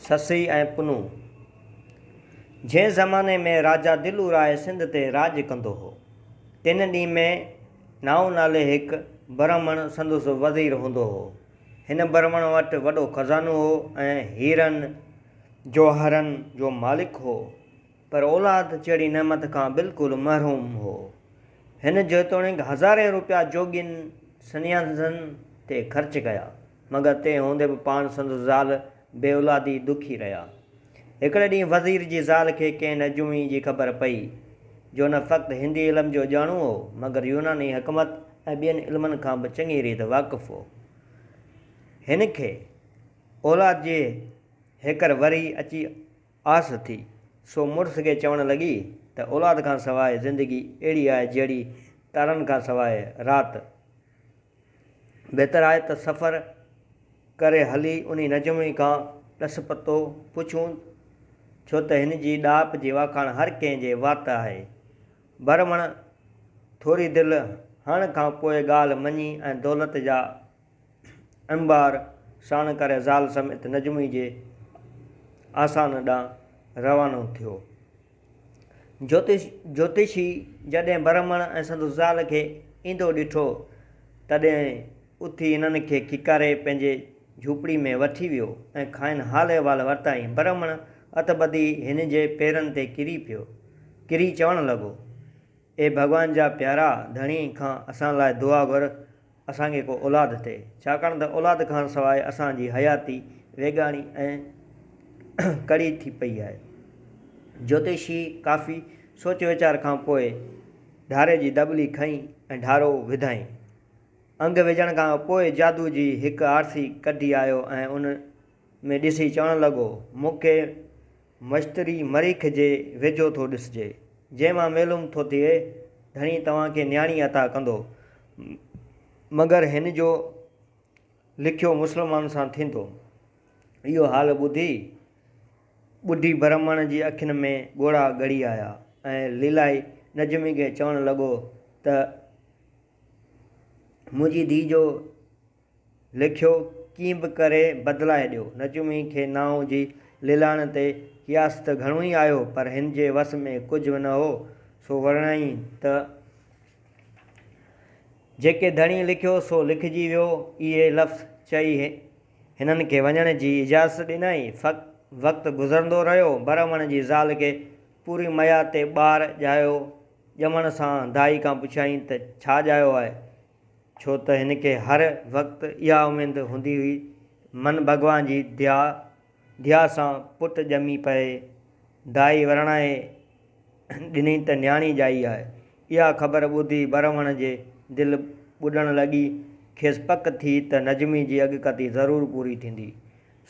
سسئي ۽ پنهون، جنهن زماني ۾ راجا دلو راء سنڌ تي راڄ ڪندو هو، تن ڏينهن ۾ نائون نالي هڪ برهمڻ سندس وزير هوندو هو. هن برهمڻ وٽ وڏو خزانو هو ۽ هيرن جواهرن جو مالڪ هو، پر اولاد جهڙي نعمت کان بلڪل محروم هو. هن جيتوڻيڪ هزارين روپيا جوڳين سنياسين تي خرچ ڪيا، مگر تنهن هوندي به پاڻ سندس زال بي اولادي دکي رهيا. هڪڙي ڏينهن وزير جي زال کي ڪنهن نجومي جي خبر پئي، جو نه فقط هندي علم جو ڄاڻو هو، مگر يوناني حڪمت ۽ ٻين علمن کان به چڱي ريت واقف هو. هن کي اولاد جي هيڪر وري اچي آس ٿي، سو مڙس کي چوڻ لڳي ته اولاد کان سواء زندگي اهڙي آهي جهڙي تارن کان سواء رات. بهتر آهي ته سفر ڪري هلي انهي نجمي کان ڏس پتو پڇون، ڇو ته هن جي ڏاهپ جي واکاڻ هر ڪنهن جي وات آهي. برهمڻ ٿوري دل هڻڻ کان پوء ڳالهه مڃي ۽ دولت جا انبار ساڻ ڪري زال سميت نجمي جي آسان ڏانهن روانو ٿيو. جوتشي جڏهن برهمڻ ۽ سندس زال کي ايندو ڏٺو، تڏهن اٿي هنن کي کيڪاري پنهنجي جهوپڙي ۾ وٺي ويو ۽ کانئن حال احوال ورتائين. برهمڻ هٿ ٻڌي هن جي پيرن تي ڪري پيو. ڪري چوڻ لڳو، اي ڀڳوان جا پيارا، ڌڻي کان اسان لاء دعا گهر اسان کي ڪو اولاد ٿئي، ڇاڪاڻ ته اولاد کان سواء اسان جي حياتي ويڳاڻي ۽ ڪڙي ٿي پئي آهي. جوتشي ڪافي سوچ ويچار کان پوء ڍاري جي دٻلي کنئي ۽ ڍارو وڌائين. انگ وجهڻ کان پوء جادو جي هڪ آرسي ڪڍي آيو ۽ ان ۾ ڏسي چوڻ لڳو، مون کي مشتري مريخ جي ويجهو ٿو ڏسجي، جنهن مان معلوم ٿو ٿئي ڌڻي توهان کي نياڻي عطا ڪندو، مگر هن جو لکيو مسلمان سان ٿيندو. اهو حال ٻڌي ٻڍي برهمڻ جي اکين ۾ ڳوڙها ڳڙي آيا ۽ ليلائي نجمي کي چوڻ لڳو ته منهنجي ڌيء جو لکيو، ڪيئن به ڪري بدلائي ڏيو. نجومي کي نانء جي ليلاڻ تي قياس ته گهڻو ئي آيو، پر هن جي وس ۾ ڪجهه به نه هو، سو ورڻيائين ته، جيڪي ڌڻيء لکيو، سو لکجي ويو. اهي لفظ چئي هنن کي وڃڻ جي اجازت ڏنائين. وقت گذرندو رهيو. برهمڻ جي زال کي پوري ميا تي ٻار ڄايو. ڄمڻ سان دائي کان پڇيائين ته، ڇا ڄايو آهي؟ ڇو ته هن کي هر وقت اها اميد هوندي هئي من ڀڳوان جي ديا ديا سان پٽ ڄمي پئي. دائي ورڻائي ڏني ته نياڻي ڄائي آهي. اها خبر ٻڌي برهمڻ جي دل ٻڏڻ لڳي. کيس پڪ ٿي ته نجمي جي اڳڪٿي ضرور پوري ٿيندي.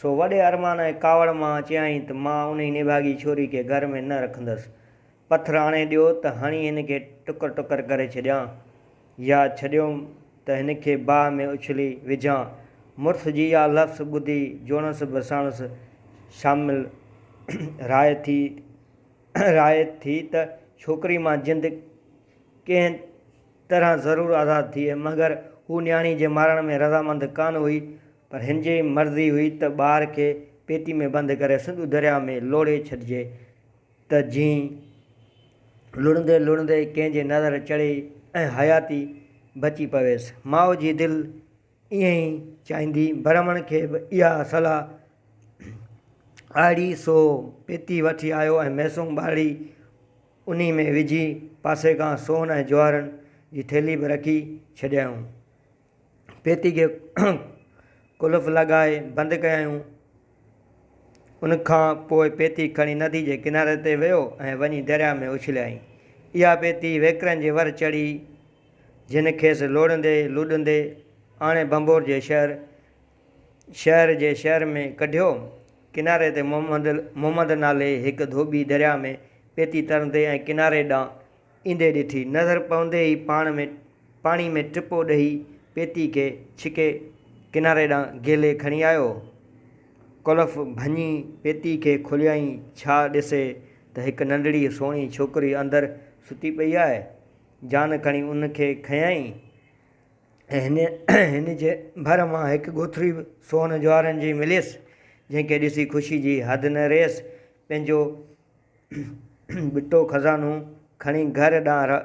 سو وڏي ارمان ۽ ڪاوڙ مان چيائين ته مان انهي نڀاڳي ڇوري کي گهر ۾ نه رکندس. پٿر آڻي ڏيو ته هڻي هن کي ٽڪر ٽڪر ڪري ڇڏيان يا ڇڏيوم ته هن کي باهه ۾ اڇلي وجهان. مڙس جي اها لفظ ٻڌي جوڻس به ساڻس شامل راء ٿي راء ٿي ته ڇوڪري مان جند ڪنهن طرح ضرور آزاد ٿئي. مگر هو نياڻي جي مارڻ ۾ رضامند ڪانه هئي پر هن جي مرضي هئي ته ٻار کي پيتي ۾ بند ڪري سنڌو درياء ۾ لوڙهي ڇڏجي. ته جيئن لڙندي لڙندي ڪنهن جي نظر چڙهي ۽ حياتي بچي پويس. ماء جي دل ائين ئي چاهيندي. برهمڻ کي به اها صلاح آئڙي، سو پيتي وٺي آيو ۽ ميسون ٻارڙي انهي ۾ وجهي پاسي کان سون ۽ جواهرن جي ٿيلهي به رکي ڇڏيائون. پيتي کي قلف لڳائي بند ڪيائون. ان کان پوء پيتي کڻي ندي جي ڪناري تي ويو ۽ وڃي درياء ۾ اڇليائين. اها پيتي ويڪرن جي ور چڙهي، جن کيس لوڙهندي لوڏندي آڻي ڀنڀور جي شهر شهر جي شهر ۾ ڪڍيو. ڪناري تي محمد محمد نالي هڪ ڌوٻي درياء ۾ پيتي ترندي ۽ ڪناري ڏانهن ايندي ڏٺي. نظر پوندي ئي پاڻ ۾ پاڻي ۾ ٽپو ڏئي پيتي کي ڇڪي ڪناري ڏانهن گهلي کڻي آيو. ڪلف ڀڃي پيتي کي کوليائين ڇا ڏسي ته هڪ ننڍڙي سهڻي ڇوڪري اندر ستي پئي آهي. جان کڻي ان کي کنيائين ۽ هن جي ڀر مان هڪ ڳوٿري به سون جواهرن جي مليس. جنهن کي ڏسي خوشي جي حد نه رهيس. پنهنجو ٻٽو خزانو کڻي گهر ڏانهن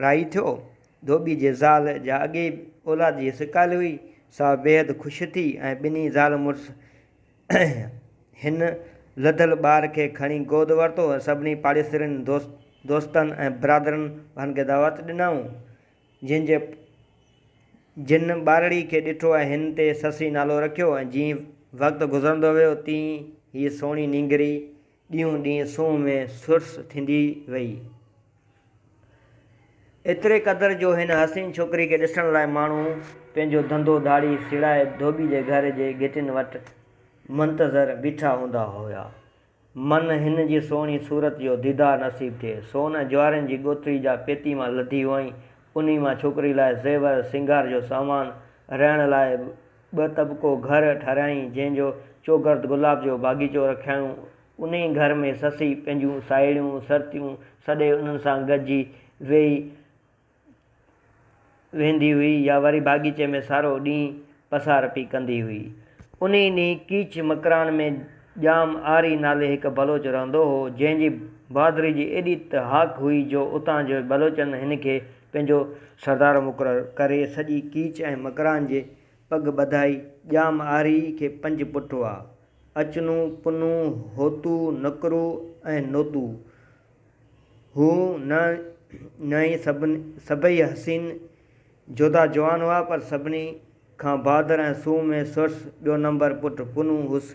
راهي ٿيو. ڌوٻي جي زال، جا اڳي ئي اولاد جي سڪايل هئي، سا بيحد خوش ٿي ۽ ٻنهي زال مڙس هن لڌل ٻار کي کڻي گود ورتو ۽ سڀني پاڙيسرين، دوستن ۽ برادرن هن کي دعوت ڏنائون، جن جي جن ٻارڙي کي ڏٺو ۽ هن تي سسي نالو رکيو ۽ جيئن وقت گذرندو ويو، تيئن هيء سهڻي نينگري ڏينهون ڏينهن سونهن ۾ سرس ٿيندي وئي. ايتري قدر جو هن حسين ڇوڪري کي ڏسڻ لاء ماڻهو پنهنجو ڌنڌو ڌاڙي سيڙائي ڌوٻي جي گهر جي گهٽين وٽ منتظر بيٺا هوندا هيا. من هن جي سهڻي صورت جو ديدار نصيب ٿئي. سون ۽ جواهرن جي ڳوٿري جا پيتي مان لڌي هئائين، انهي مان ڇوڪري لاء زيور، سينگار جو سامان، رهڻ لاء ٻه طبقو گهر ٺهرايائين، جنهن جو چوگرد گلاب جو باغيچو رکيائون. انهيء گهر ۾ سسئي پنهنجون ساهيڙيون سرتيون سڏي انهن سان گڏجي ويهي ويندي هئي يا وري باغيچي ۾ سارو ڏينهن پسار پئي ڪندي هئي. انهيء ڏينهن ڪيچ مڪران ۾ ڄام آري نالي هڪ بلوچ رهندو هو، جنهن جي بهادري جي ايڏي ته هاڪ هئي جو اتان جي بلوچن هن کي پنهنجو سردار مقرر ڪري سڄي ڪيچ ۽ مڪران جي پڳ ٻڌائي. ڄام آري کي پنج پٽ هئا. اچنو، پنو، هوتو، نڪرو ۽ نوتو. هو نه نه ئي سڀئي حسين جوڌا جوان هئا، پر سڀني کان بهادر ۽ سونهن ۾ سرس ٻيو نمبر پٽ پنهون هوس.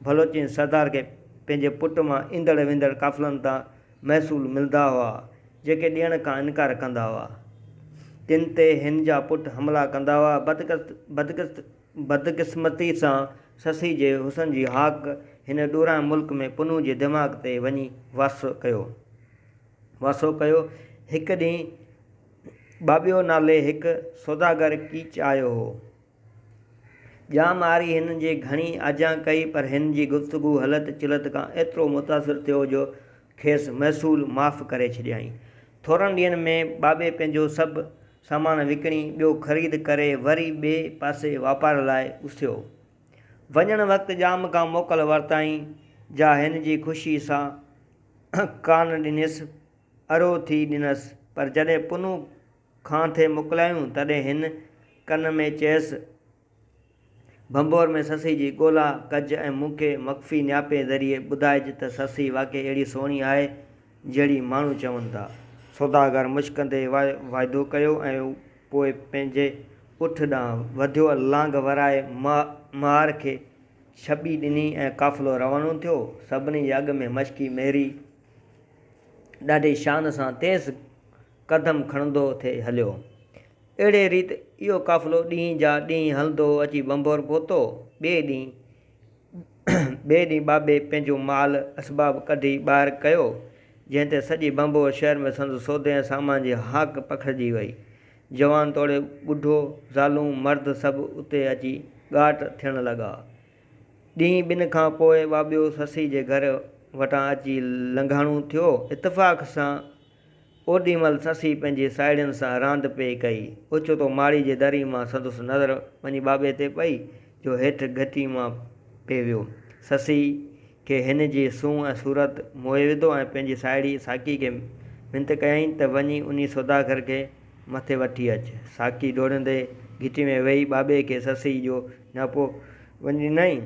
بلوچين سردار کي پنهنجي پٽ مان ايندڙ ويندڙ قافلن تان محصول ملندا هئا، جيڪي ڏيڻ کان انڪار ڪندا هئا، تن تي هن جا پٽ حملا ڪندا هئا. بدقسمتيء سان سسئي جي حسن جي هاڪ هن ڏورانهن ملڪ ۾ پنهون جي دماغ تي وڃي واسو ڪيو. هڪ ڏينهن ٻاٻيو نالي هڪ سوداگر ڪيچ آيو هو. ڄام آري هن جي گهڻي آجيان ڪئي، پر هن جي گفتگو، هلت چلت کان ايترو متاثر ٿيو جو کيس محصول معاف ڪري ڇڏيائين. ٿورن ڏينهن ۾ ٻاٻي پنهنجو سڀ سامان وڪڻي ٻيو خريد ڪري وري ٻئي پاسي واپار لاء اسهيو. وڃڻ وقت ڄام کان موڪل ورتائين، جا هن جي خوشيء سان ڪانه ڏنيس، ارهو ٿي ڏنس، پر جڏهن پنهون کان ٿي موڪلايون، تڏهن هن ڪن ۾ چيس، ڀنڀور ۾ سسئي جي ڳولا ڪج ۽ مون کي مخفي نياپي ذريعي ٻڌائج ته سسئي واقعي اهڙي سهڻي آهي، جهڙي ماڻهو چون ٿا. سوداگر مشڪندي واعدو ڪيو ۽ پوء پنهنجي اٺ ڏانهن وڌيو، لانگ ورائي مهار کي ڇٻي ڏني ۽ قافلو روانو ٿيو. سڀني جي اڳ ۾ مشڪي مهري ڏاڍي شان سان تيز قدم کڻندو ٿي هليو. اهڙيء ريت اهو قافلو ڏينهن جا ڏينهن هلندو اچي ڀنڀور پهتو. ٻئي ڏينهن ٻئي ڏينهن ٻاٻي پنهنجو مال اسباب ڪڍي ٻاهر ڪيو، جنهن تي سڄي ڀنڀور شهر ۾ سندس سودي ۽ سامان جي هاڪ پکڙجي وئي. جوان توڙي ٻڍو، زالون، مرد سڀ اتي اچي ڳاٽ ٿيڻ لڳا. ڏينهن ٻن کان پوء ٻاٻيو سسئي جي گهر وٽان اچي لنگهاڻو ٿيو. اتفاق سان اوڏي مهل سسئي پنهنجي ساهيڙين سان راند پئي ڪئي. اوچتو ماڙي جي دري مان سندس نظر وڃي ٻاٻي تي پئي، جو هيٺ گهٽي مان پئي ويو. سسئي کي هن جي سونهن ۽ صورت موهي وڌو ۽ پنهنجي ساهيڙي ساقي کي منت ڪيائين ته وڃي انهي سوداگر کي مٿي وٺي اچ. ساقي ڊوڙندي گهٽي ۾ ويئي ٻاٻي کي سسئي جو نياپو وڃي ڏنائين.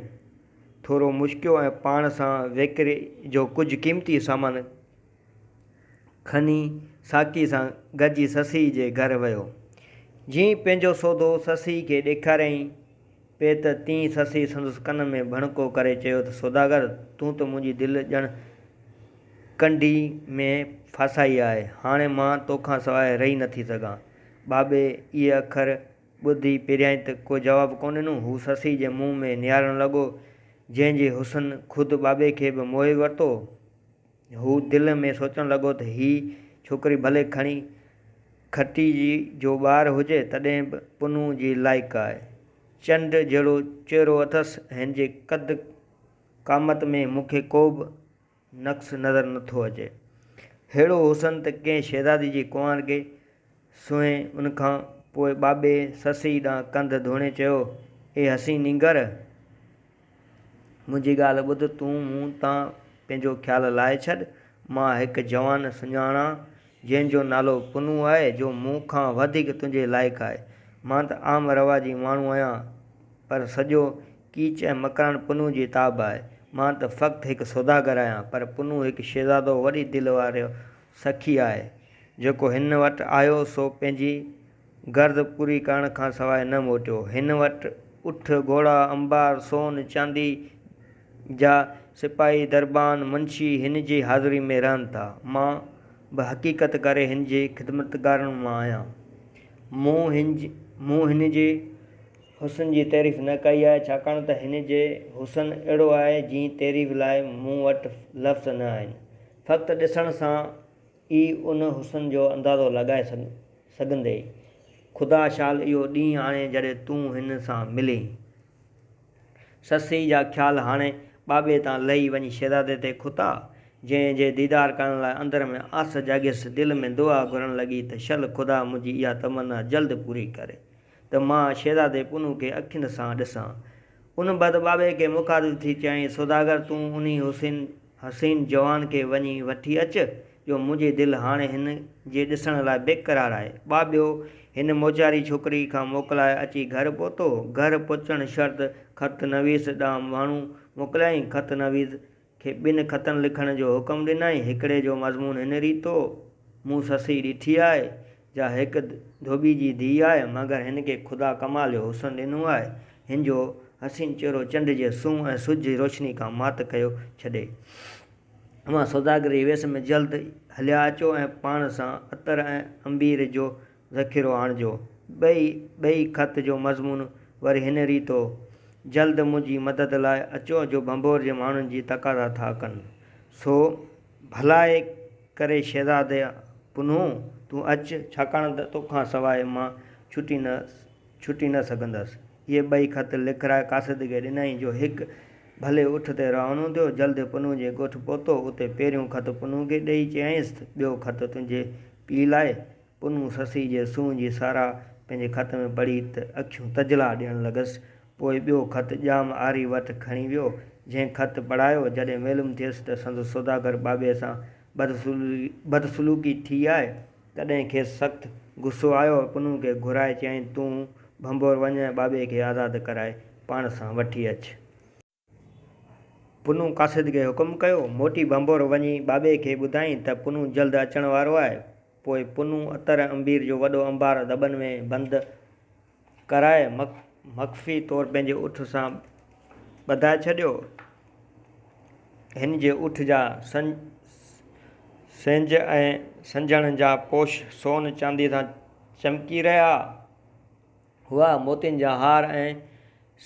ٿورو مشڪيو ۽ پاڻ سان ويڪري جو ڪجهه قيمتي سامان کڻي ساقي سان گڏجي سسئي جي گهر ويو. جيئن ئي پنهنجو سودو سسئي کي ڏيکاريائين پئي ته تيئن سسئي سندس ڪن ۾ ڀڻڪو ڪري چيو ته سوداگر! تون ته منهنجي دل ڄڻ ڪنڍي ۾ ڦاسائي آهي. هاڻي مان توکان سواء رهي نٿي سگهان. ٻاٻي اهي اکر ٻڌي پهريائين ته ڪو جواب ڪونه ڏنو. هو سسئي جي منهن ۾ نهارڻ لڳو، جنهن جي حسن خود ٻاٻي کي به موهي ورتو. هو دل ۾ سوچڻ لڳو ته هي ڇوڪري ڀلي کڻي کٽي جو ٻار هجي تڏهن به پنهون جي لائق آهي. چنڊ جهڙو چهرو اٿس، هن جي قد قامت ۾ مون کي ڪو به نقص نظر نٿو اچي. ههڙو حسن ته ڪنهن شهزادي جي ڪنوار کي سونهين. ان کان پوء ٻاٻي سسئي ڏانهن ڪنڌ ڌوڻي چيو، اي حسين نينگر! منهنجي ڳالهه ٻڌ، تون مون تان پنهنجو خيال لاهي ڇڏ. مان هڪ جوان سڃاڻان، جنهن جو نالو پنهون آهي، جو مون کان وڌيڪ تنهنجي لائق آهي. مان ته عام رواجي ماڻهو آهيان، پر سڄو ڪيچ ۽ مڪران پنهون جي تابع آهي. مان ته فقط هڪ سوداگر آهيان، پر پنهون هڪ شهزادو وڏي دل وارو سخي آهي. جيڪو هن وٽ آيو، سو پنهنجي غرض پوري ڪرڻ کان سواء نه موٽيو. هن وٽ اٺ، گهوڙا، انبار، سون، چاندي جا سپاهي، دربان، منشي هن جي حاضري ۾ رهن ٿا. مان به حقيقت ڪري هن جي خدمتگارن مان آهيان. مون هن جي حسن جي تعريف نه ڪئي آهي، ڇاڪاڻ ته هن جي حسن اهڙو آهي، جنهن تعريف لاء مون وٽ لفظ نه آهن. فقط ڏسڻ سان ئي ان حسن جو اندازو لڳائي سگهندين. خدا شال اهو ڏينهن آڻي جڏهن تون هن سان ملين. سسئي جا خيال هاڻي ٻاٻي تان لهي وڃي شهزادي تي کتا، جنهن جي ديدار ڪرڻ لاء اندر ۾ آس جاڳيس. دل ۾ دعا گهرڻ لڳي ته شل خدا منهنجي اها تمنا جلد پوري ڪري ته مان شهزادي پنهون کي اکين سان ڏسان. ان بعد ٻاٻي کي مخاطب ٿي چيائين، سوداگر تون انهي حسين حسين جوان کي وڃي وٺي اچ، جو منهنجي دل هاڻي هن جي ڏسڻ لاء بيقرار آهي. ٻاٻيو هن موچاري ڇوڪري کان موڪلائي اچي گهر پهتو. گهر پهچڻ شرط خط نويس ڏانهن ماڻهو موڪليائين. خط نويس کي ٻن خطن لکڻ جو حڪم ڏنائين. هڪڙي جو مضمون هن ريت هو، مون سسئي ڏٺي آهي، جا هڪ ڌوٻي جي ڌيء آهي، مگر هن کي خدا ڪمال جو حسن ڏنو آهي. هن جو حسين چهرو چنڊ جي سونهن ۽ سج جي روشني کان مات ڪيو ڇڏي. اوهان سوداگري جي ويس ۾ جلد هليا اچو ۽ پاڻ سان عطر ۽ عنبير جو ذخيرو آڻجو. ٻئي خط جو مضمون وري هن ريت هو، جلد منهنجي مدد لاء اچو جو ڀنڀور جي ماڻهن جي تقاضا ٿا ڪن. سو ڀلائي ڪري شهزادي پنهون، تون اچ، ڇاڪاڻ ته توکان سواء مان ڇٽي نه ڇٽي نه سگهندس. اهي ٻئي خط لکرائي قاصد کي ڏنائين، جو هڪ ڀلي اٺ تي روانو ٿيو. جلد پنهون جي ڳوٺ پهتو. اتي پهريون خط پنهون کي ڏيئي چيائينس ته ٻيو خط تنهنجي پيء لاء. پنهون سسئي جي سونهن جي ساراهه پنهنجي خط ۾ پڙهي ته اکيون تجلا ڏيڻ لڳس. پوء ٻيو خط ڄام آري وٽ کڻي ويو، جنهن خط پڙهايو. جڏهن معلوم ٿيس ته سندس سوداگر ٻاٻي سان بدسلوڪي ٿي آهي، تڏهن کيس سخت غصو آيو ۽ پنهون کي گهرائي چيائين، تون ڀنڀور وڃ ۽ ٻاٻي کي آزاد ڪرائي پاڻ سان وٺي اچ. پنهون قاصد کي حڪم ڪيو، موٽي ڀنڀور وڃي ٻاٻي کي ٻڌائين ته پنهون جلد اچڻ وارو آهي. پوء پنهون عطر ۽ عنبير جو وڏو انبار دٻن ۾ بند ڪرائي مخفي طور پنهنجي اٺ سان ٻڌائي ڇڏيو. هن جي اٺ جا سينج ۽ سنجڻ جا پوش سون چانديء سان چمڪي رهيا هئا. موتين جا هار ۽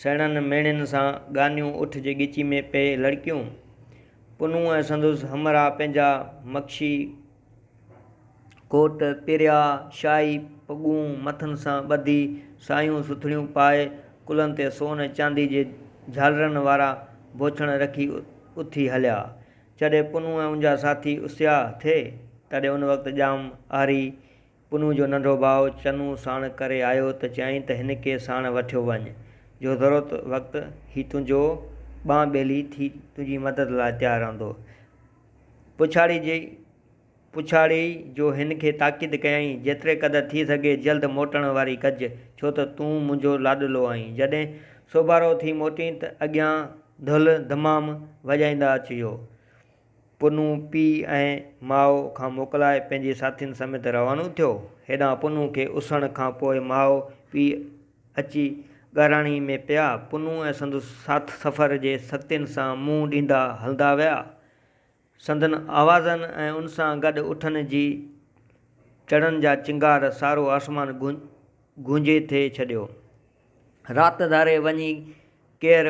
سهڻن ميڻين سان ڳانيون اٺ جي ڳچي ۾ پئي لڙڪيون. پنهون ۽ سندس همراهه پنهنجا مڪشي ڪوٽ، پريا، شاهي پڳون مٿن سان ٻڌي، سايون سٿڻيون پائي، ڪلهن تي سون ۽ چاندي جي جهالرن وارا بوڇڻ رکي اٿي هليا. جڏهن پنهون ۽ ان جا ساٿي اسهيا ٿي، تڏهن ان وقت ڄام آري، پنهون جو ننڍو ڀاء چنو ساڻ ڪري آيو ته چيائين ته هن کي ساڻ وٺيو وڃ، جو ضرورت وقت هي تنهنجو ٻانهن ٻيلي ٿي تنهنجي مدد لاء تيار رهندو. پڇاڙي جي پڇاڙي جو هن کي تاڪيد ڪيائين، جيتري قدر ٿي سگهي جلد موٽڻ واري ڪج، ڇو ته تون منهنجو لاڏلو آهين. جڏهن سوڀارو ٿي موٽين ته اڳيان دهل دمام وڄائيندا اچجو. پنهون پيء ۽ ماء کان موڪلائي پنهنجي ساٿين سميت روانو ٿيو. هيڏانهن پنهون کي اسهڻ کان پوء ماء پيء اچي ڳاراڻي ۾ پيا. پنهون ۽ سندس ساٿ سفر جي سختين سان منهن ڏيندا هلندا ويا. سندن آوازن ۽ ان سان گڏ اٺن جي چڙن جا چنگار سارو آسمان گونجي ٿي ڇڏيو. رات ڌاري وڃي ڪير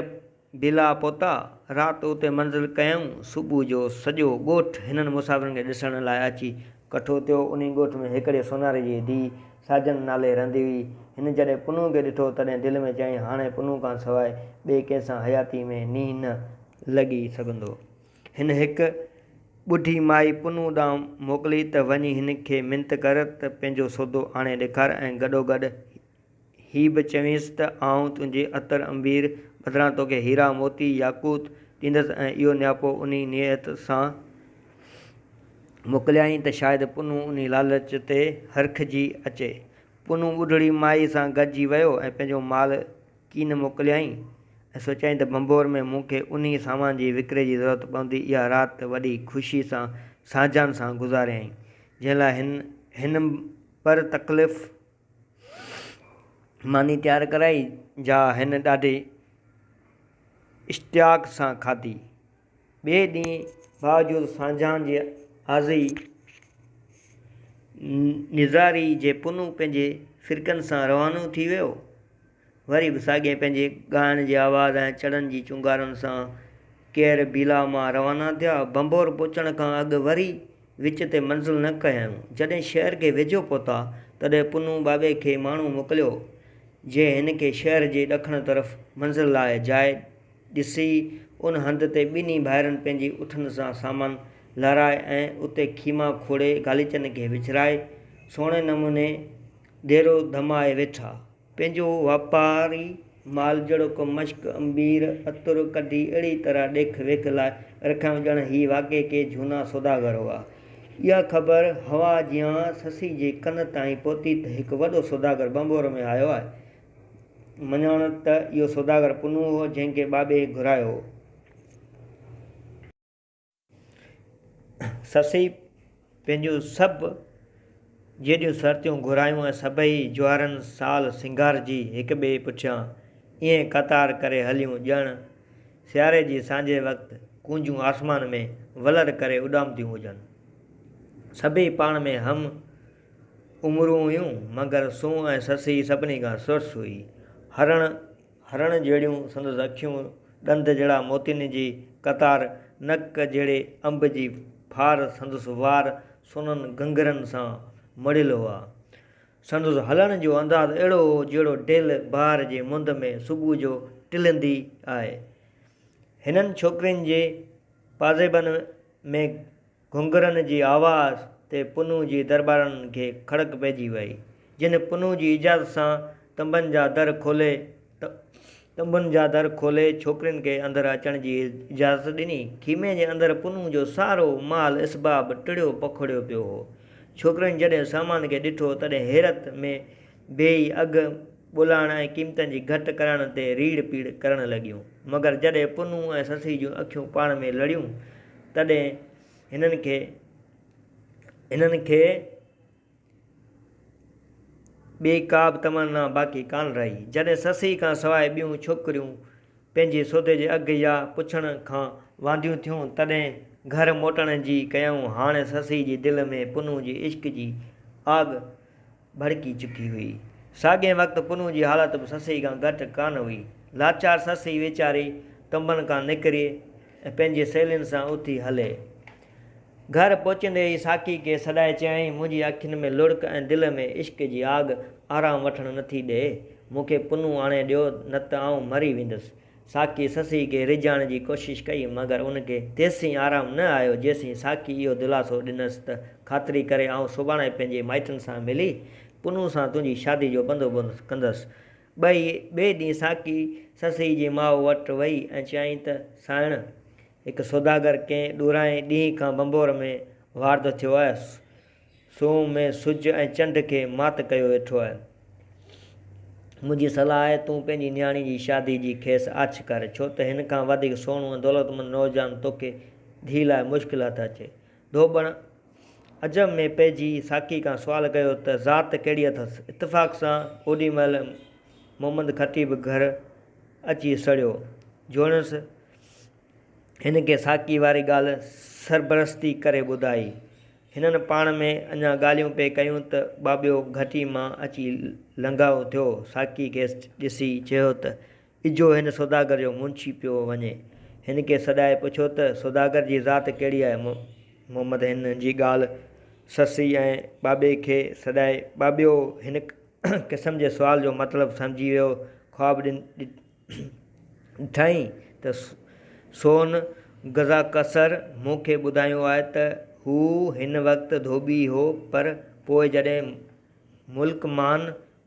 بلا پهتا. رات اتي منزل ڪيائون. صبح جو سڄو ڳوٺ هنن مسافرن کي ڏسڻ لاء اچي ڪٺو ٿيو. انهي ڳوٺ ۾ هڪڙي سوناري جي ڌيء ساجن نالي رهندي هئي. هن جڏهن پنهون کي ڏٺو، تڏهن دل ۾ چيائين، هاڻي پنهون کان سواء ٻئي ڪنهن سان حياتيء ۾ نينهن نه لڳي سگهندو. هن هڪ ٻڍي مائي پنهون ڏانهن موڪلي ته وڃي هن کي منت ڪر ته پنهنجو سودو آڻي ڏيکار ۽ گڏوگڏ هي به چوينس ته آئون تنهنجي عطر عنبير بدران توکي هيرا، موتي، ياقوت ڏيندس ۽ اهو نياپو انهي نيت سان موڪليائين ته شايد پنهون انهي لالچ تي هرکجي اچي. پنهون ٻڍڙي مائي سان گڏجي ويو ۽ پنهنجو مال ڪين موڪليائين ۽ سوچيائين ته ڀنڀور ۾ مون کي انهيء سامان جي وڪري جي ضرورت پوندي. اها رات وڏي خوشيء سان سانجهان سان گذاريائين، جنهن لاء هن هن پر تڪلف ماني تيار ڪرائي، جا هن ڏاڍي اشتياق سان کاڌي. ٻئي ڏينهن باوجود سانجهان جي آزي نظاري جي پنهون پنهنجي فرقن سان روانو ٿي ويو. وري به ساڳئي پنهنجي ڳائڻ جي آواز ۽ چڙن جي چونگارن سان ڪير بيلا مان روانا ٿيا. ڀنڀور پهچڻ کان اڳ وري وچ تي منزل نه ڪيائون. جڏهن شهر کي ويجهو پهتا، تڏهن پنهون ٻاٻي کي ماڻهو موڪليو، جي هن کي شهر جي ڏکڻ طرف منزل لاء جاء ڏسي، ان هنڌ تي ٻنهي ڀائرن پنهنجي اٺن سان سامان لهرائي ۽ اتي خيما کوڙي غاليچن کي وڇرائي، سهڻي نموني ديرو دمائي ويٺا. پنهنجو واپاري مال جهڙوڪ مشڪ، عنبير، عطر ڪڍي اهڙي طرح ڏيک ويک لاء رکيائون ڄڻ هي واقعي ڪي جهونا سوداگر هئا. اها خبر هوا جيان سسئي جي ڪن تائين پهتي ته هڪ وڏو سوداگر ڀنڀور ۾ آيو آهي. مڃان ته اهو سوداگر پنهون هو، جنهن کي ٻاٻيهي گهرايو هو. سسئي پنهنجون سڀ جيڏيون سرتيون گهرايون ۽ سڀئي جوارن سال سينگارجي هڪ ٻئي پٺيان ائين قطار ڪري هليون، ڄڻ سياري جي سانجهي وقت ڪونجون آسمان ۾ ولر ڪري اڏامنديون هجن. سڀئي پاڻ ۾ هم عمرون هيون، مگر سونهن ۽ سسئي سڀني کان سرس هئي. هرڻ هرڻ جهڙيون سندس اکيون، ڏند جهڙا موتين جي قطار، نڪ جهڙي انب جي ڦار، سندس وار سونن گهنگهرن سان مڙهيل هئا. سندس هلڻ جو انداز اهڙو هو، جهڙو ڊيل بهار جي مند ۾ صبح جو ٽلندي آهي. هنن ڇوڪرين جي پازيبن ۾ گهنگهرن جي آواز تي پنهون جي درٻارن کي کڙڪ پئجي ويئي، جن پنهون جي اجازت سان تنبن جا در کولي تنبن جا در کولي ڇوڪرين کي اندر اچڻ جي اجازت ڏني. خيمي جي اندر پنهون جو سارو مال اسباب ٽڙيو پکڙيو پيو هو. ڇوڪرين جڏهن سامان کي ڏٺو، تڏهن حيرت ۾ بيهي اگهه ٻولائڻ ۽ قيمتن جي گهٽ ڪرائڻ تي ريڙهه پيڙهه ڪرڻ لڳيون. مگر جڏهن پنهون ۽ سسئي جون اکيون پاڻ ۾ لڙيون، تڏهن هنن کي هنن کي ٻي ڪا به تمنا باقي ڪانه رهي. جڏهن سسئي کان سواء ٻيون ڇوڪريون پنهنجي سودي جي اگهه يا پڇڻ کان وانديون ٿيون، تڏهن گهر موٽڻ جي ڪيائون. هاڻي سسئي جي دل ۾ پنهون جي عشق جي آڳ ڀڙڪي چڪي هئي. ساڳئي وقت پنهون جي حالت به سسئي کان گهٽ ڪانه هئي. لاچار سسئي ويچاري تنبن کان نڪري ۽ پنهنجي سهيلين سان اٿي هلي. گهر پهچندي ئي ساقي کي سڏائي چيائين، منهنجي اکين ۾ لڙڪ ۽ دل ۾ عشق جي آڳ آرام وٺڻ نٿي ڏئي. مون کي پنهون آڻي ڏيو، نه ته آئون مري ويندس. ساقي سسئي کي ريجهائڻ جي ڪوشش ڪئي، مگر ان کي تيسين آرام نه آيو، جيسين ساقي اهو دلاسو ڏنس ته خاطري ڪري آئون سڀاڻي پنهنجي مائٽن سان ملي، پنهون سان تنهنجي شادي جو بندوبست ڪندس. ٻئي ٻئي ڏينهن ساقي سسئي جي ماء وٽ وئي ۽ چيائين ته، سانئڻ! هڪ سوداگر ڪنهن ڏورانهين ڏينهن کان ڀنڀور ۾ وارد ٿيو آهي. سونهن ۾ سج ۽ چنڊ کي مات ڪيو ويٺو آهي. منهنجي صلاح آهي تون پنهنجي نياڻي جي شادي جي کيس آڇ ڪر، ڇو ته هن کان وڌيڪ سهڻو ۽ دولتمند نوجوان توکي ڌيء لاء مشڪل هٿ اچي. ڌوٻڻ عجب ۾ پئجي ساقي کان سوال ڪيو ته ذات ڪهڙي اٿس؟ اتفاق سان اوڏي مهل محمد خطيب گهر اچي سهڙيو. جوڻس هن کي ساقي واري ڳالهه سربرستي ڪري ٻڌائي. هنن پاڻ ۾ اڃا ڳالهيون پئي ڪيون ته ٻاٻيو گهٽي مان اچي لنگهائو ٿيو. ساقي کيس ڏسي چيو ته، اجهو هن سوداگر جو منشي پيو وڃي. هن کي سڏائي پڇو ته سوداگر جي ذات ڪهڙي آهي؟ محمد هن جي ڳالهه سسئي ۽ ٻاٻي کي سڏائي. ٻاٻيو هن قسم جي سوال جو مطلب سمجهي ويو. خواب ڏٺائين ته سون گزاڪسر مون کي ٻڌايو آهي ته هو هن وقت ڌوٻي هو پر پوء جڏهن ملڪ مان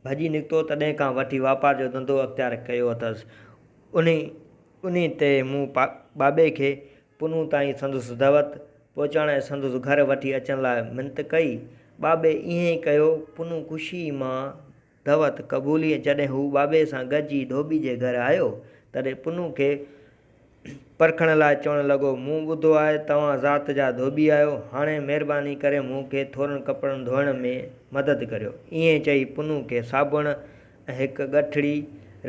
ڀڄي نڪتو تڏهن کان وٺي واپار جو ڌنڌو اختيار ڪيو اٿس. انهي انهي تي مون ٻاٻي کي پنهون تائين سندس دعوت پهچائڻ ۽ سندس گهر وٺي اچڻ لاء منت ڪئي. ٻاٻي ائين ئي ڪيو. پنهون خوشيء مان دعوت قبولي ۽ جڏهن هو ٻاٻي سان گڏجي ڌوٻي جي گهر آيو، تڏهن پنهون کي پرکڻ لاء چوڻ لڳو، مون ٻڌو آهي توهان ذات جا ڌوٻي آهيو، هاڻي مهرباني ڪري مون کي ٿورن ڪپڙن ڌوئڻ ۾ مدد ڪريو. ائين چئي پنهون کي صابڻ ۽ هڪ ڳٺڙي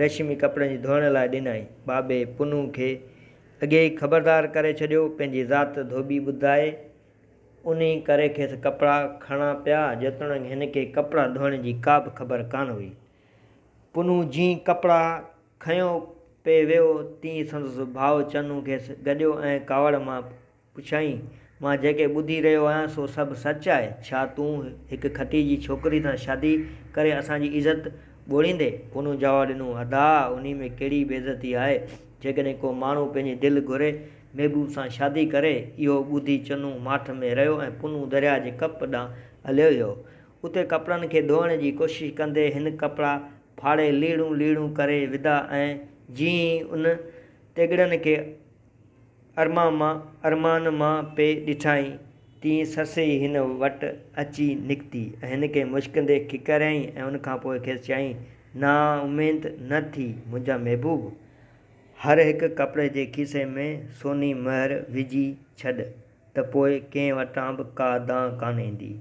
ريشمي ڪپڙن جي ڌوئڻ لاء ڏنائين. ٻاٻي پنهون کي اڳيئي خبردار ڪري ڇڏيو، پنهنجي ذات ڌوٻي ٻڌائي، انهي ڪري کيس ڪپڙا کڻڻا پيا، جيتوڻيڪ هن کي ڪپڙا ڌوئڻ جي ڪابه خبر ڪانه هئي. پنهون جيئن ڪپڙا کنيو پئي ويو، تيئن سندس ڀاء چنو کيس گڏيو ۽ ڪاوڙ مان پڇيائين، مان جيڪي ٻڌي رهيو آهيان سو سڀ سچ آهي؟ ڇا تون هڪ کٽي جي ڇوڪري سان شادي ڪري اسان جي عزت ٻوڙيندين؟ پنهون جواب ڏنو، ادا، انهي ۾ ڪهڙي بي عزتي آهي، جيڪڏهن ڪو ماڻهو پنهنجي دل گهري محبوب سان شادي ڪري. اهو ٻڌي چنو ماٺ ۾ رهيو ۽ پنهون درياهه جي ڪپ ڏانهن هليو ويو. اتي ڪپڙن کي ڌوئڻ جي ڪوشش ڪندي هن ڪپڙا ڦاڙي ليڙون ليڙون ڪري وڌا ۽ جيئن ئي ان تيڳڙن کي ارمان مان پئي ڏٺائين، تيئن سسئي هن وٽ اچي نڪتي ۽ هن کي مشڪندي کيڪاريائين ۽ ان کان پوء کيس چيائين، نااميد نه ٿي منهنجا محبوب! هر هڪ ڪپڙي جي کيسي ۾ سوني مهر وجهي ڇڏ ته پوء ڪنهن وٽان به ڪا دانهن ڪانه ايندي.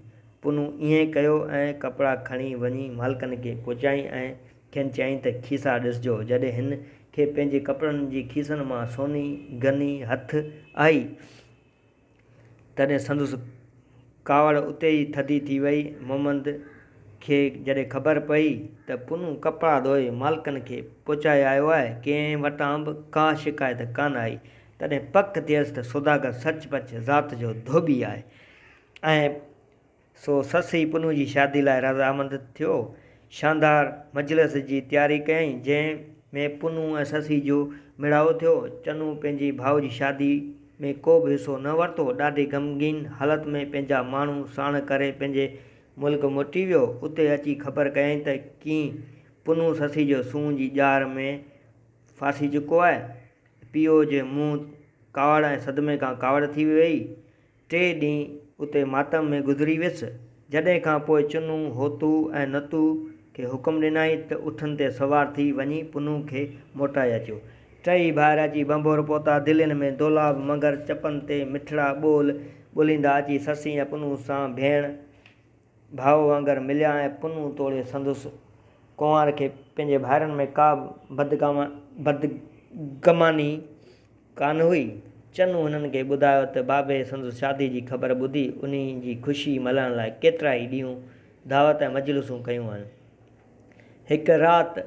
پنهون ائين ڪيو ۽ ڪپڙا کڻي وڃي مالڪن کي پهچايائين ۽ کين چيائين ته کيسا ڏسجو. جڏهن هن کي پنهنجي ڪپڙن جي کيسن مان سوني گني هٿ آئي، تڏهن سندس ڪاوڙ اتي ئي ٿڌي ٿي ويئي. محمد کي جڏهن خبر پئي ته پنهون ڪپڙا ڌوئي مالڪن کي پهچائي آيو آهي، ڪنهن وٽان به ڪا شڪايت ڪانه آئي، تڏهن پڪ ٿيس ته سوداگر سچ پچ ذات جو ڌوٻي آهي ۽ سو سسئي پنهون جي شادي لاء رضامند ٿيو. شاندار مجلس جي تياري ڪيائين، جنهن ۾ پنهون ۽ سسئي جو ميڙاوو ٿيو. چنو پنهنجي ڀاء جي شادي ۾ ڪو به حصو نه ورتو. ڏاڍي غمگين حالت ۾ پنهنجا ماڻهو ساڻ ڪري پنهنجي ملڪ موٽي ويو. اتي اچي خبر ڪيائين ته ڪيئن پنهون سسئي جو سونهن جي ڄار ۾ ڦاسي چڪو آهي. پيء جي منهن ڪاوڙ ۽ صدمي کان ڪاوڙ ٿي ويئي. ٽي ڏينهن اتي ماتم ۾ گذري ويس. جڏهن کان پوء چنو، هوتو ۽ نتو کي حڪم ڏنائين ته اٺن تي سوار ٿي وڃي پنهون کي موٽائي اچو. ٽئي ڀائر اچي ڀنڀور پهتا. دلين ۾ دولاب مگر چپن تي مٺڙا ٻول ٻوليندا اچي سسئي ۽ پنهون سان ڀيڻ ڀاء وانگر مليا ۽ پنهون توڙي سندس ڪنوار کي پنهنجي ڀائرن ۾ ڪا به بدگماني ڪانه هئي. چنو هنن کي ٻڌايو ته بابي سندس شادي جي خبر ٻڌي انهي جي خوشي ملهائڻ لاء ڪيترائي ڏينهن دعوت ۽ مجلسون ڪيون آهن. هڪ رات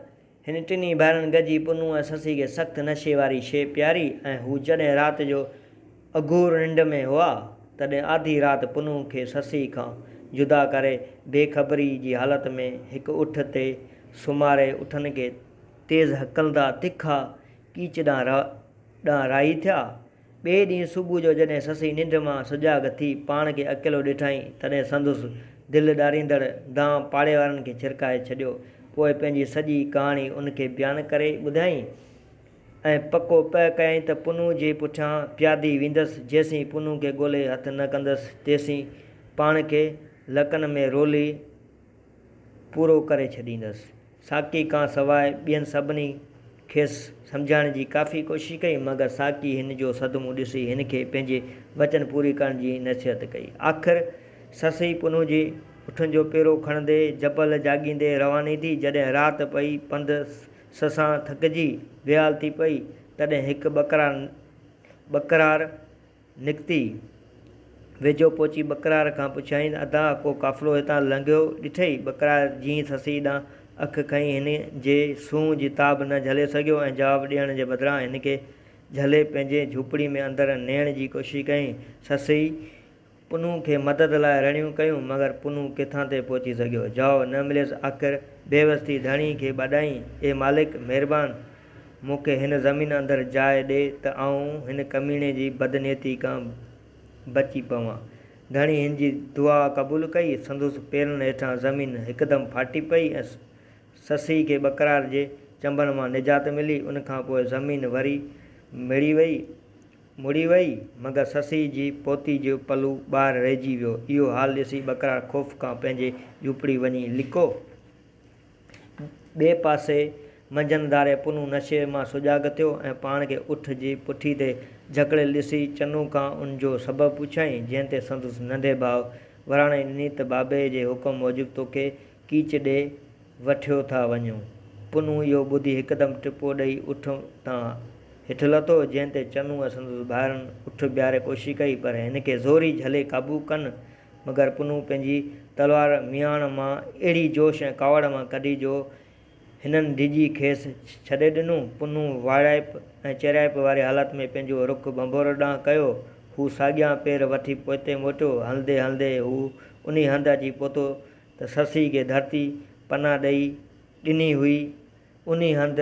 هن ٽنهي ڀائرن گڏجي پنهون ۽ سسئي کي سخت نشي واري شيء پياري ۽ هو جڏهن رات جو اگهور ننڊ ۾ هئا، تڏهن آڌي رات پنهون کي سسئي کان جدا ڪري بي خبري جي حالت ۾ هڪ اٺ تي سمهاري اٺن کي تيز هڪلندا تکا ڪيچ ڏانهن راهي ٿيا. ٻئي ڏينهن صبح جو جڏهن سسئي ننڊ مان سجاڳ ٿي پاڻ کي اڪيلو ڏٺائين، تڏهن سندس دل ڏاريندڙ دانهن پاڙي وارن کي ڇرڪائي ڇڏيو. پوء پنهنجي سڄي ڪهاڻي ان کي بيان ڪري ٻڌايائين ۽ پڪو پهه ڪيائين ته پنهون جي پٺيان پيادي ويندس، جيسين پنهون کي ڳولي هٿ نه ڪندس، تيسين پاڻ کي لڪن ۾ رولي پورو ڪري ڇڏيندس. ساقي کان سواء ٻين سڀني کيس سمجهائڻ جي ڪافي ڪوشش ڪئي، مگر ساقي هن جو صدمو ڏسي هن کي پنهنجي وچن پوري ڪرڻ جي نصيحت ڪئي. آخر سسئي پنهون جي اٺن جو پيرو کڻندي جبل جهاڳيندي رواني ٿي. جڏهن رات پئي، پنڌ سسان ٿڪجي بيحال ٿي پئي، تڏهن هڪ ٻڪرار نڪتي. ويجهو پهچي ٻڪرار کان پڇيائين ته ادا ڪو قافلو هتان لنگهيو ڏٺئي؟ ٻڪرار جيئن ئي سسئي ڏانهن اک کنئي هن جي سونهن جي تاب نه جهلي سگهيو ۽ جواب ڏيڻ جي بدران هن کي جهلي پنهنجي جهوپڙي ۾ اندر نيڻ جي ڪوشش ڪيائين. سسئي پنهون کي مدد لاء رڙيون ڪيون مگر پنهون ڪٿان تي پهچي سگهيو. جواب نه مليس آخر بيوس ٿي ڌڻي کي ٻاڏائين، اي مالڪ مهربان! مون کي هن زمين اندر جاء ڏي ته آئون هن ڪميڻي جي بدنيتي کان بچي پوان. ڌڻي هن جي دعا قبول ڪئي. سندس پيرن هيٺان زمين هڪدم ڦاٽي پئي ۽ سسئي کي ٻڪرار جي چنبن مان نجات ملي. ان کان پوء زمين وري مڙي وئي، مڙي وئي، مگر سسئي جي پوتي جو پلو ٻاهر رهجي ويو. اهو حال ڏسي ٻڪرار خوف کان پنهنجي جهوپڙي وڃي لڪو. ٻئي پاسي منجهند ڌاري پنهون نشي مان سجاڳ ٿيو ۽ پاڻ کي اٺ جي پٺي تي جهڪڙيل ڏسي چنو کان ان جو سبب پڇيائين، جنهن تي سندس ننڍي ڀاء وراڻي ڏني ته بابي جي حڪم موجب توکي ڪيچ ڏي وٺيو ٿا وڃون. پنهون اهو ٻڌي هڪدم ٽپو ڏئي اٺ تان هيٺ لٿو، جنهن تي چنو ۽ سندس ڀائرن اٺ بيهاري ڪوشش ڪئي، پر هن کي زوري جهلي قابو ڪن، مگر پنهون پنهنجي تلوار مياڻ مان اهڙي جوش ۽ ڪاوڙ مان ڪڍي جو هنن ڊڄي کيس ڇڏي ڏنو. پنهون وائڙائپ ۽ چريائپ واري حالت ۾ پنهنجو رخ ڀنڀور ڏانهن ڪيو. هو ساڳيا پير وٺي پوئتي موٽيو. هلندي هلندي هو انهي هنڌ اچي پهتو ته سسئي کي ڌرتي پناهه ڏئي ڏني هئي. انهي هنڌ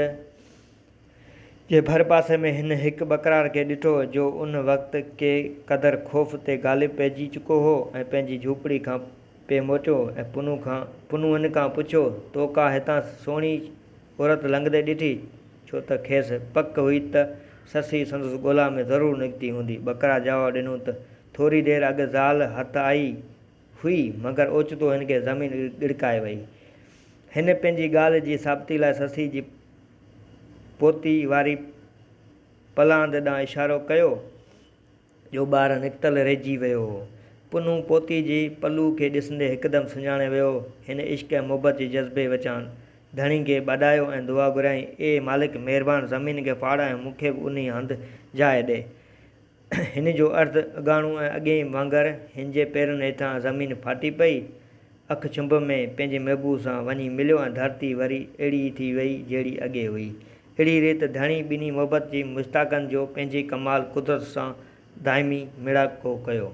جي ڀرپاسي ۾ هن هڪ ٻڪرار کي ڏٺو، جو ان وقت ڪي قدر خوف تي غالب پئجي چڪو هو ۽ پنهنجي جهوپڙي کان پئي موٽيو ۽ پنهون کان پنهون هن کان پڇيو، تو ڪا هتان سهڻي عورت لنگهندي ڏٺي؟ ڇو ته کيس پڪ هئي ته سسئي سندس ڳولا ۾ ضرور نڪتي هوندي. ٻڪرار جواب ڏنو ته، ٿوري دير اڳ زال هٿ آئي هئي، مگر اوچتو هن کي زمين ڳڙڪائي وئي. هن پنهنجي ڳالهه جي ثابتي لاء سسئي جي پوتي واري پلاند ڏانهن اشارو ڪيو، جو ٻاهر نڪتل رهجي ويو هو. پنهون پوتي جي پلو کي ڏسندي هڪدم سڃاڻي ويو. هن عشق ۽ محبت جي جذبي وچان ڌڻي کي ٻاڏايو ۽ دعا گهريائين، اي مالڪ مهربان زمين کي ڦاڙ ۽ مون کي به انهيء هنڌ جاء ڏي. هن جو عرض اڳاڻو ۽ اڳئين وانگر هن جي پيرن هيٺان زمين ڦاٽي پئي. اک ڇنڀ ۾ پنهنجي محبوب سان وڃي مليو ۽ ڌرتي وري اهڙي ئي ٿي وئي جهڙي اڳي هئي. اهڙي ريت ڌڻي ٻنهي محبت جي مشتاقن جو پنهنجي ڪمال قدرت سان دائمي ميڙاڪو ڪيو.